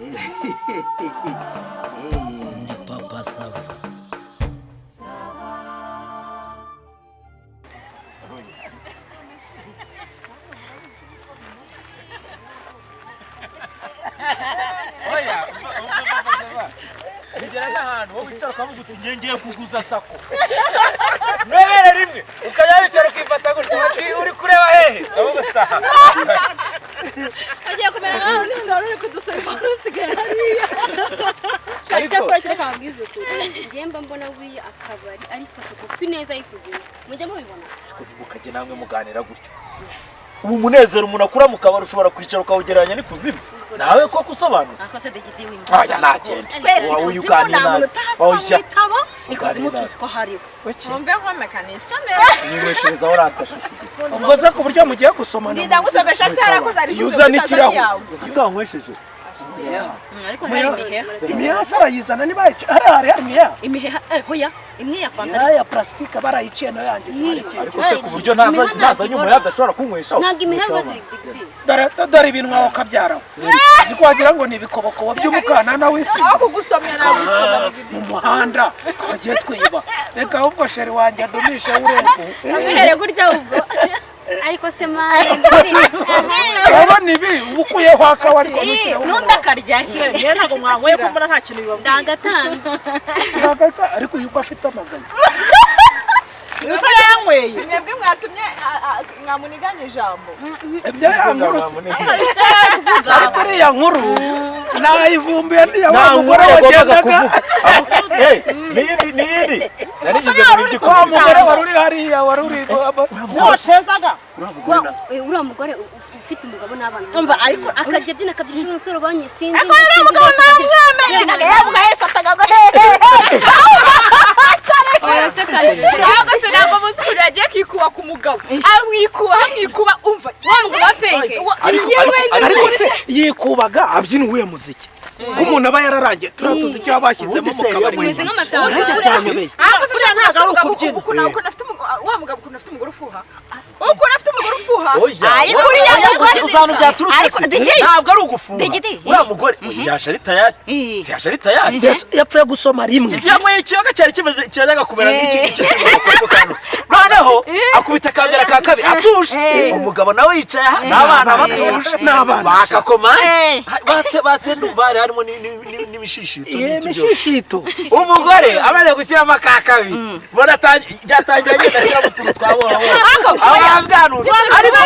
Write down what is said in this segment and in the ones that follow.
Ndi Papa Sava. Oya, bigera n'ahantu wowe wicara ukavuga uti ngiye ngiye kuguza sako mwebere rimwe, ukajya wicara ukifata gutya uti uri kureba hehe, ukavuga uti aha. Agiye kumera nkaho undi mugabo uri kudusoma wari usigaye hariya. Ariko- Cyakora kereka nkabwize ukuri, njye mba mbona buriya akabari ari fotokopi neza y'ikuzimu, mujya mubibona. Ariko ntimukajye namwe muganira gutyo. Ubu munezero umuntu akura mu kabari ushobora kwicara ukawugereranya n'ikuzimu, nawe koko usobanutse. Ako se Digidi w'imbwa. Oya, nagenda. Twese Wowe ikuzimu uganira nta muntu nabi. utahasoma mu Oya. bitabo, ikuzimu Uganira tuzi ko hariho. Mwumve nkomeka nisomere. Yinyweshereza aho ratashushu. Ubwo se ku buryo mugiye gusomana Ndinda ngusomesha se yarakoze ari Iyo uzana ikirahure. Ese wanywesheje? Yeah. Ariko hari imiheha. Imiheha se arayizana niba hariya hari imiheha. Imiheha, hoya, imwe ya fanta. Imiheha ya plastique barayiciye nayo yangiza barikiye. Ariko se ku buryo naza naza nyuma yadashobora kunyweshaho? Ntabwo imiheha Digidi. Dore dore ibintu wawe ukabyaraho, uzi ko wagira ngo ni ibikobokobo by'umukanana w'isi. Aho kugusomya nagusoma. Mu muhanda twagiye twiba, reka ahubwo chéri wanjye adumishe urebe. Uhere gutya ubwo. Ariko se mani, Urabona ibi uba ukuyeho akawe ariko ntukireho. N'undi akarya. Njyewe ntabwo mwanyweye ko mbona nta kintu bibabwiye. Ndagatambye. Nagaca, ariko yuko afite amaganya. Gusa yanyweye. Mwebwe mwatumye mwamuniganya ijambo. Ibyo ya nkuru se, ariko iriya nkuru nayivumbuye niya wa Nta mugore nkuru yagombaga wagendaga. kuvuga. Hey, niyindi niyindi narigeze muri Wa by'ikuzimu. mugore wari uri hariya, wari uri Washezaga. Uriya mugore ufite umugabo n'abana. Umva, ariko- akajya abyina akabyina n'umusore ubanye sinzi. Ariko rero umugabo namwemeye yavuga yifataga ngo hehehe. Oya se kandi. Ntabwo se ntabwo muzi ukuntu yagiye kwikuba ku mugabo, amwikuba amwikuba, umva. Wa mugabo wa penke. Ariko Ariko se yikubaga abyina uwuhe muziki, ko umuntu aba yararangiye? Turiya tuzi icyo bashyizemo mu kabari. Tumeze nk'amatanga. Nanjye byanyobeye. Ahubwo se Buriya ntabwo ari ukubyina. ukuntu afite wa mugabo, ukuntu afite umugore ufuha, ukuntu afite umugore ufuha. Oya, Ariko uriya oya, mugore- uzi ahantu byaturutse Ariko se? Didi- Ntabwo ari ugufuha. Digidi. Uriya mugore yaje ari tayari, si yaje ari tayari. Yapfuye gusoma rimwe. Yanyweye ikiyoga cyari kimeze cyajyaga kumera nk'iki ngiki cy'umugabo kantu, noneho akubita akambere ka kabiri atuje, umugabo nawe yicaye aha n'abana batuje. N'abana. Bakakoma batse batse, ndumva hari harimo n'imishishito Ye n'ibiti byose. mishishito. Umugore amaze gushyiramo aka kabiri, mbona byatangiye agenda ashyiramo utuntu twa buhoro buhoro, ababwanutse, ariko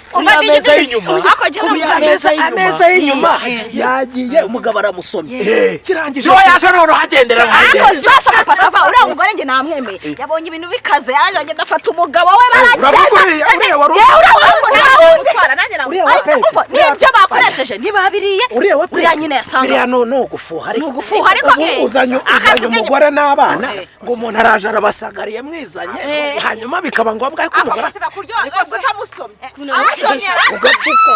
Umva kuriya meza Digidi. y'inyuma Ako jya kuriya meza y'inyuma. Ameza y'inyuma yagiye, umugabo aramusomye kirangije. Yo yaje noneho agendera Ariko hagenda. sasa Papa Sava, uriya mugore njye namwemeye. Yabonye ibintu bikaze, yaje agenda afata umugabo we. Uravuga uriya wari Yewe, uriya mugore Utwara nanjye Uriya wa ariko penke. umva n'ibyo bakoresheje ntibabiriye. Uriya wa Uriya nyine yasanga biriya ni ugufuha ariko. Ni ugufuha, ariko Ubu uzanye akazi uzanye ubwenge- umugore n'abana ngo umuntu araje arabasagariye mwizanye, hanyuma bikaba ngombwa ko umugore Ako kuryoha gusa amusomye. Ugapfuka.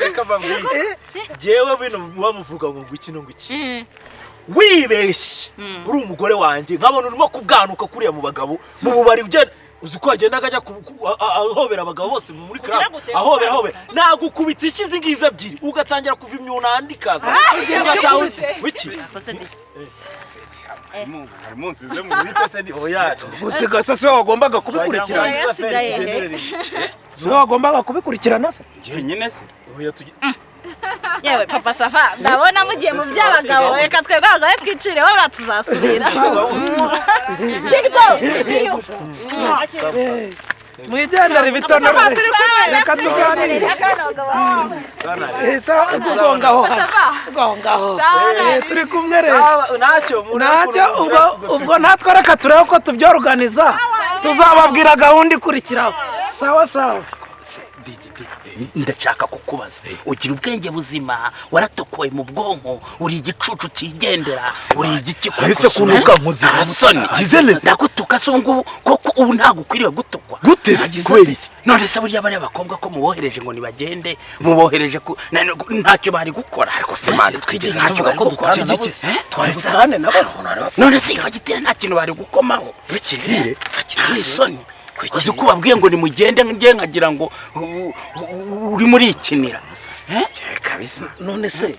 Reka mbabwire. Jewe bino muba muvuga ngo ngwiki no ngwiki, wibeshye uri umugore wanjye nkabona urimo kubwanuka kuriya mu bagabo mu bubari, ugenda uzi uko wagendaga ajya ahobera abagabo bose muri club, gute? ahobera ahobera, nagukubita ishyi izi ngizi ebyiri ugatangira kuva imyuna ikaza ugataha wiki. Harimo nsize mu bita se ni Oya. Gusiga se wagombaga kubikurikirana? Yasigaye Se wagombaga kubikurikirana se? njyenyine se. Oya, tugi Yewe Papa Safa, ndabona mugiye mu by'abagabo, reka twebwe abagabo twicire, wowe tuzasubira. Mwigendere ibitonore, reka tuganire. Sawa, kugongaho hano, gongaho. Turi kumwe rero. Ntacyo. Ntacyo, ubwo ubwo natwe reka turebe ko tubyoruganiza, tuzababwira gahunda ikurikiraho. Sawa sawa. Ndashaka kukubaza, ugira ubwenge buzima? Waratokoye mu bwonko? Uri igicucu cyigendera? Uri igiki koko? Ese kunuka nkuzira? Soni. Gize neza. Ndagutuka se ubu ngubu koko? Ubu ntabwo ukwiriye gutukwa. Gute se? Nagize Kubera ati, iki? None se buriya bariya bakobwa ko mubohereje ngo nibagende, mubohereje ku ntacyo bari gukora? Ariko se man, Twigeze ntacyo tuvuga bari ko gukora. dutana nabo se? Eh? Twari butane nabo se? None se iyi fagitire nta kintu bari gukomaho? Fagitire? Fagitire, soni. Uzi ko ubabwiye ngo nimugende, njye nkagira ngo urimo urikinira. Eh? Kabisa. None se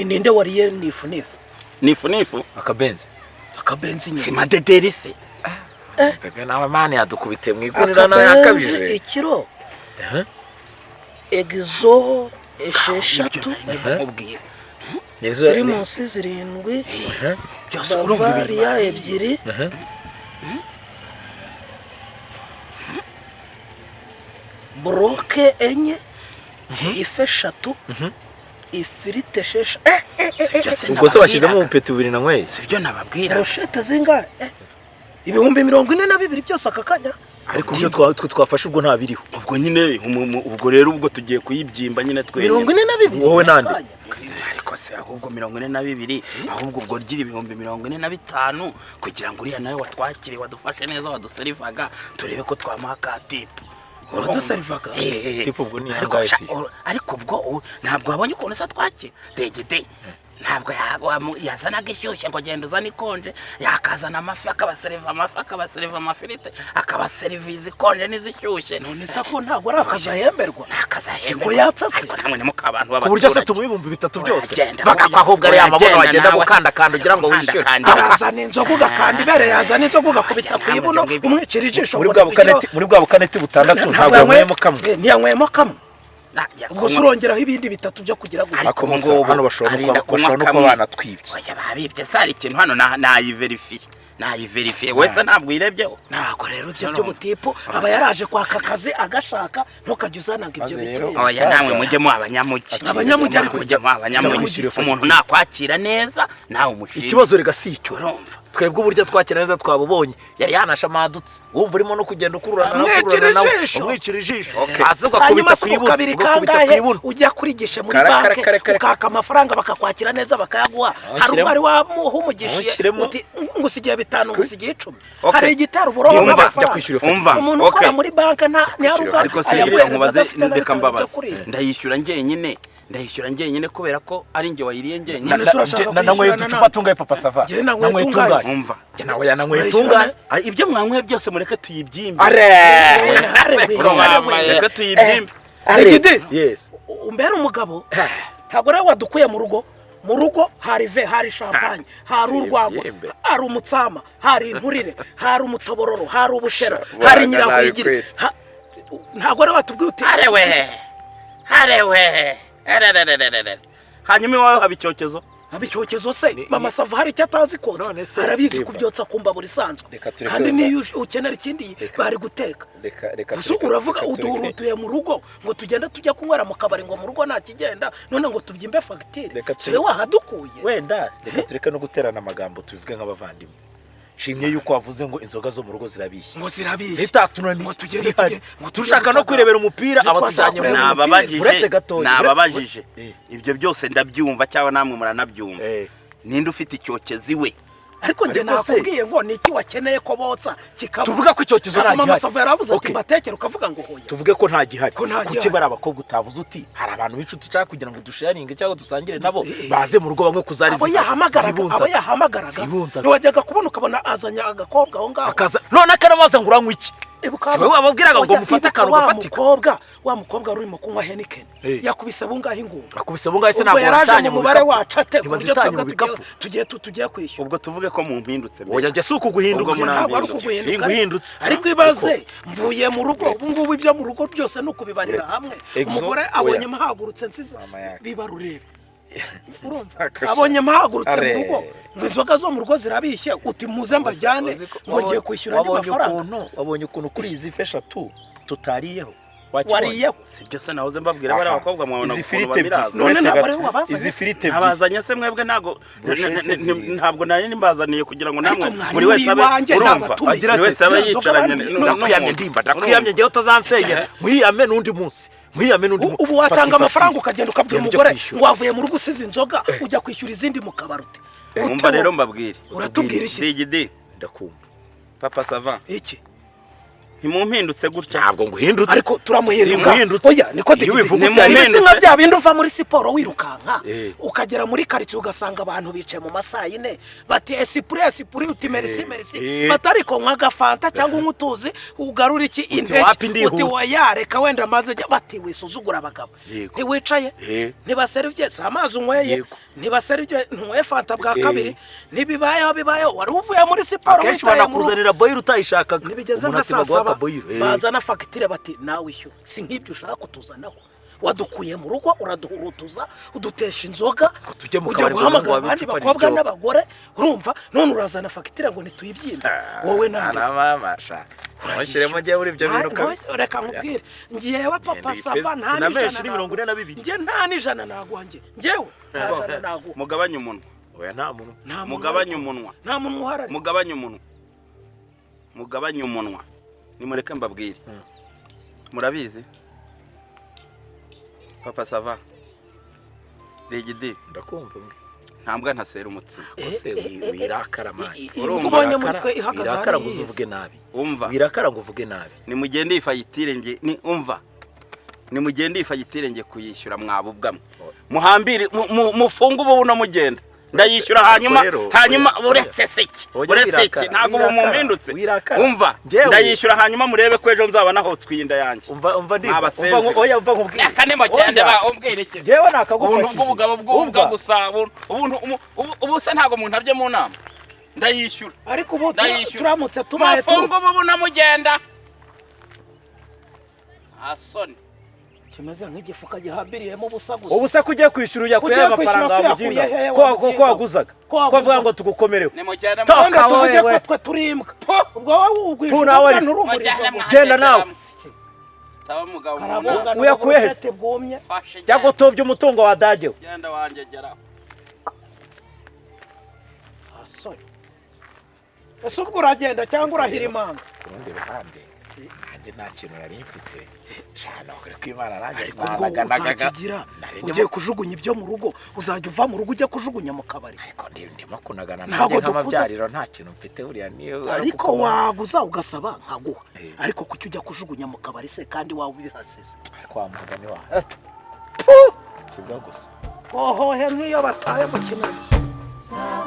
ninde wariye nifu nifu? Nifu nifu. Akabenzi. Akabenzi nyine. Si madederi se? Pepe nawe mani yadukubite mu igunira Akabenzi yakabije. ikiro, egizo 6, Nkubwira. Nizo. Primus 7, Byose urumva ibintu. Bavaria 2, broke 4, ife 3, ifirite 6. Byose Ubwo se bashyizemo nababwiraga. ubupeti bubiri nanyweye. Si byo nababwira? Broshete zingahe? 42,000 byose aka kanya. Ariko ibyo twe twafashe ubwo ntabiriho. Ubwo nyine ubwo rero ubwo tugiye kuyibyimba nyine twenyine. 42. Wowe nande? Aka kanya. Ariko se ahubwo 42, ahubwo ubwo gira 45,000 kugira ngo uriya nawe watwakiriye, wadufashe neza, waduserivaga, turebe ko twamuha ka tip. Waduserivaga? Tip ubwo ni Ariko angahe sha- se? Ariko ubwo ntabwo wabonye ukuntu se twakira degede? Ntabwo yazanaga ishyushye ngo genda uzane ikonje, yakazana amafi akabaseriva amafi, akabaseriva amafirite, akabaseriva izikonje n'izishyushye. None se ko ntabwo ari akazi ahemberwa? Ni akazi Siko ahemberwa. yatsa se? Ariko namwe ni mukabantu Ku buryo se b'abaturage. tumuha 3000 byose? Uragenda, Bakakwa ahubwo ari amabuno uragenda bagenda nawe. gukandakanda ugira ngo wishyure. Gukandakanda. Arazana inzoga ugakanda ibere, yazana inzoga ugakubita ku ibuno, umwicira ijisho. Muri Ngo bwa ntitugire- bukaneti, muri bwa bukaneti butandatu ntabwo yanyweyemo kamwe. Ntiyanyweyemo kamwe. Ah, ya Ubwo se kunywa. urongeraho ibindi bitatu byo kugira ngo Ariko Ariko ubu Musa, ngubu hano bashobora no arinda kuba- bashobora no kunywa kuba kamwe. banatwibye. Oya, babibye se? Hari ikintu hano nayiverifiye, nayiverifiye wese, ntabwo uyirebyeho. Ntabwo rero ibyo by'ubutipu aba yaraje kwaka akazi agashaka, ntukajya uzanaga ibyo Maze rero- bikibindi. Oya, namwe mujye mu abanyamugi. Abanyamugi ariko- Mujye mu abanyamugi. Kwishyura iyo Umuntu nakwakira neza nawe umushimire. Ikibazo rega si icyo. Urumva? Twebwe uburyo twakira neza twabubonye, yari yanashamadutse, wumva urimo no kugenda ukururana Amwicira ukururana nawe, ijisho. umwicira ijisho, Hanyuma hasi ugakubita se ku ubu ibuno, kabiri ugakubita ku kangahe ibuno. ujya kurigisha muri Kare, kare, banki kare, kare. ukaka amafaranga bakakwakira neza bakayaguha, hari Ushyiremo. ubwo wari wamuhumugishiye Ushyiremo. uti ngusigiye 5, ngusigiye 10? Okay. Hari igitara uburoho Umva, n'amafaranga. jya kwishyura iyo Umva, Umuntu okay. ukora muri banki ntiharuga Ariko se reka ayaguhereza nkubaze, adafite na reka bitanu byo mbabaze, kurira. ndayishyura njyenyine, ndayishyura njyenyine kubera ko ari njye wayiriye njyenyine. None se urashaka Nanyweye kwishyurana uducupa nawe? tungahe, papa sava? Njye nanyweye tungahe? Umva. Njye nawe yananyweye Urayishyura tungahe? Ah, ibyo mwanyweye byose mureke tuyibyimbe. Are! Are we, are we. Reka tuyibyimbe. Regide, Yes. umbere umugabo, ntabwo rero wadukuye mu rugo. Mu rugo hari ve, hari champagne, hari urwagwa, Ibyimbe. hari umutsama, hari inturire, hari umutobororo, hari ubushera, hari nyirahwigiri. Ntabwo rero watubwiye uti Arewe, arewe, ererererere. Hanyuma iwawe haba icyokezo? Haba icyokezo se? Mama Sava hari icyo atazi kotsa? None se, Arabizi Simba. kubyotsa ku mbabura isanzwe. Reka tureke Kandi wenda. niyo ukenera ikindi bari guteka. Reka reka Gusa tureke- uravuga reka tureke- uduhurutuye mu rugo ngo tugende tujya kunywera mu kabari, ngo mu rugo nta kigenda, none ngo tubyimbe fagitire. Reka Si wowe wahadukuye? Wenda reka tureke no guterana amagambo, tubivuge nk'abavandimwe. Nshimye yuko wavuze ngo inzoga zo mu rugo zirabishye. Ngo zirabishye. Zitatunaniye. Ngo tugende Zihari. tujye, ngo tujye Dushaka no gusaga. kwirebera umupira Ntitwashaka abatujyanye mu kureba Nababajije. Uretse gatoya, Nababajije. Eh. Ibyo byose ndabyumva cyangwa namwe muranabyumva. Ninde ufite icyokezo iwe? Ariko njye Ariko se- nakubwiye ngo ni iki wakeneye ko botsa kikaba. Tuvuga ko icyokezo nta Mama gihari. Sava yaravuze ati Okay. mbatekere, ukavuga ngo hoya. Tuvuge ko nta gihari. Ko nta Kuki gihari. bari abakobwa utavuze uti hari abantu b'inshuti ushaka kugira ngo dusharinge cyangwa dusangire nabo, baze mu rugo bamwe kuzari? Abo yahamagaraga, abo yahamagaraga, Zibunzaga. ntiwajyaga kubona ukabona azanye agakobwa aho ngaho. Akaza none akanabaza ngo uranywa iki? Ibuka Si wowe wababwiraga ngo Oya, mufate ibuka akantu wa gafatika? mukobwa, wa mukobwa wari urimo kunywa Heineken, Eh. yakubise bungahe ingumba? Akubise bungahe se? Ubwo Ntabwo yaraje watanye mu mu mubare bikapu. wacu ate ku buryo Ntibazitanye twebwe mu bikapu. tugiye kwishyura? Ubwo tuvuge ko mumpindutse mbere. Oya, njye si ukuguhinduka. Ubwo Ntabwo ari murambindutse. ukuguhinduka. Singuhindutse. Ariko ibaze, mvuye mu rugo ubu ngubu, ibyo mu rugo byose ni ukubibarira Uretse. hamwe. Exo, Umugore oya. abonye mpahagurutse nsize Mama yake. biba rurebe, urumva? Akasha. Abonye mpahagurutse mu Are. rugo ngo inzoga zo mu rugo zirabishye, uti muze mbajyane, Uzi ko- ngo ngiye kwishyura andi wabonye mafaranga. Wabonye ukuntu kuri izi fe eshatu tutariyeho? Wakibonye? Wariyeho. Si byo se nahoze mbabwira? Bari Aha. abakobwa mwabona Izi ukuntu firite bamiraza. ebyiri. None Uretse ntabwo gato. ariwe wabazanye? Izi firite ebyiri. Nabazanye se mwebwe? Ntabwo Brochette zirindwi. ntabwo nari mbazaniye kugira ngo namwe Ariko mwari buri wese abe muri iwanjye, urumva nabatumiye. Agira buri ati, wese abe "Ziriya nzoga yicaranye Ndakwiyamye ndimba, ndakwiyamye njyewe utazansengera. Mwiyame n'undi munsi. Mwiyame n'undi munsi. Ubu watanga Fata amafaranga ifatire. ukagenda ukabwira Genda ujye umugore kwishyura. ngo wavuye mu rugo usize inzoga, ujya kwishyura izindi mu kabari ute? Umva rero mbabwire. Uratubwira iki se? Digidi. Ndakumva. Papa Sava. Iki? Ntimumpindutse gutya. Ntabwo nguhindutse. Ariko turamuhinduka. Simuhindutse. Oya, niko. Iyo ubivuga Digidi, utari- ibi si nka bya bindi uva muri siporo wirukanka, Eh. ukagera muri karitsiye ugasanga abantu bicaye mu masaa 4, bati: "Esprit, esprit." Uti: "Merci, merci." Eh. Bati: "Ariko nk'agafanta cyangwa nk'utuzi ugarura iki intege?" Wapi, ndihuta. Uti: "Waya, reka wenda mbanze njya." Bati: "Wisuzugura abagabo." Yego. Ntiwicaye, Eh. ntibaserivye, si amazi unyweye? Yego. Ntibaserivye, ntunyweye fanta bwa Eh. kabiri? Ntibibayeho, bibayeho, wari uvuye muri siporo, Akenshi witaye mu rugo. banakuzanira boyiro utayishakaga. Ntibigeze Umuntu nka ati saa baguha 7, akaboyiro. Eh. bazana fagitire, bati: "Nawe ishyura." Si nk'ibyo ushaka kutuzanaho? Wadukuye mu rugo, uraduhurutuza, udutesha inzoga, Tujye mu ujya kabari ngo guhamagara wabe abandi icupa bakobwa riryoha. n'abagore, urumva? None urazana fagitire ngo ntituyibyimbe, wowe nande se? Mama sha, ntushyiremo njyewe muri ibyo bintu kabisa. Reka nkubwire, ngewe Papa Genda. Sava, nta Sinamenshi n'ijana ni 42. Njye nta n'ijana naguha, njye njyewe nta jana naguha. Mugabanye umunwa. Oya, nta muntu. Nta muntu. Mugabanye umunwa. Nta muntu uharari. Mugabanye umunwa, mugabanye umunwa. Nimureke mbabwire. Murabizi, Papa Sava, Digidi, Ndakumva. Nta mbwa ntasera umutsima. Ese wirakara man? Urumva? Ubonye muri twe ihagaze Wirakara ngo hariya. uzuvuge nabi. Umva. Wirakara ngo uvuge nabi. Nimugende iyi fagitire nge ni umva, nimugende iyi fagitire nge kuyishyura. Mwabubwamwe muhambire, mufunge ubu buno, mugenda, ndayishyura hanyuma. Rero, Hanyuma oya, uretse seki, oya, uretse iki? wirakara, Ntabwo ubu wirakara, mumpindutse. wirakara. Umva, Njyewe- ndayishyura, hanyuma murebe ko ejo nzaba nahotswe inda yanjye. Umva, umva, ndi Mwabasenze. umva, oya, umva nkubwire. Reka nimugende. Oya. Ba umbwire iki? Njyewe Ubuntu nakagufashije. bw'ubugabo bw'ubwa Umva. gusa, ubuntu ubu se ntabwo umuntu abye mu nama. Ndayishyura. Ariko ubu Ndayishyura. turamutse tubaye Mufunge ubu bunamugenda asoni. Kimeze nk'igifuka gihambiriyemo ubusa gusa. Ubu se ko ugiye kwishyura, uyakuye Ugiye amafaranga kwishyura se wamuginga? uyakuye hehe, Ko wamuginga? ko waguzaga? Ko Ko waguzaga? avuga ngo tugukomereho? Nimugende. Toka. Wenda tuvuge Wewe. ko twe turi imbwa, ubwo wowe ugwisha Pu nawe ubwa nturumurizo gusa. Genda nawe. Taba mugabo mu nama. Karabunga Uyakuye he se? n'ubushete bwumye. Fashe, Cyangwa genda. utobye umutungo wa dagewe. Genda wanjye, geraho. Asore, ese ubwo uragenda cyangwa urahira imanga? Ku rundi ruhande, nanjye nta kintu nari mfite shana kuri kwimana nanjye. Ariko ubwo utakigira, ugiye kujugunya ibyo mu rugo, uzajya uva mu rugo ujya kujugunya mu kabari. Ariko ndimo kunagana Ntabwo nanjye dukuze. nk'amabyariro, nta kintu mfite buriya niyo. Ariko waguza ugasaba nkaguha. Eh. Ariko kuki ujya kujugunya mu kabari se kandi waba ubihasize? Ariko wa mugani wawe kibwa gusa. Ohohe, nk'iyo bataye mu kinani. Sawa.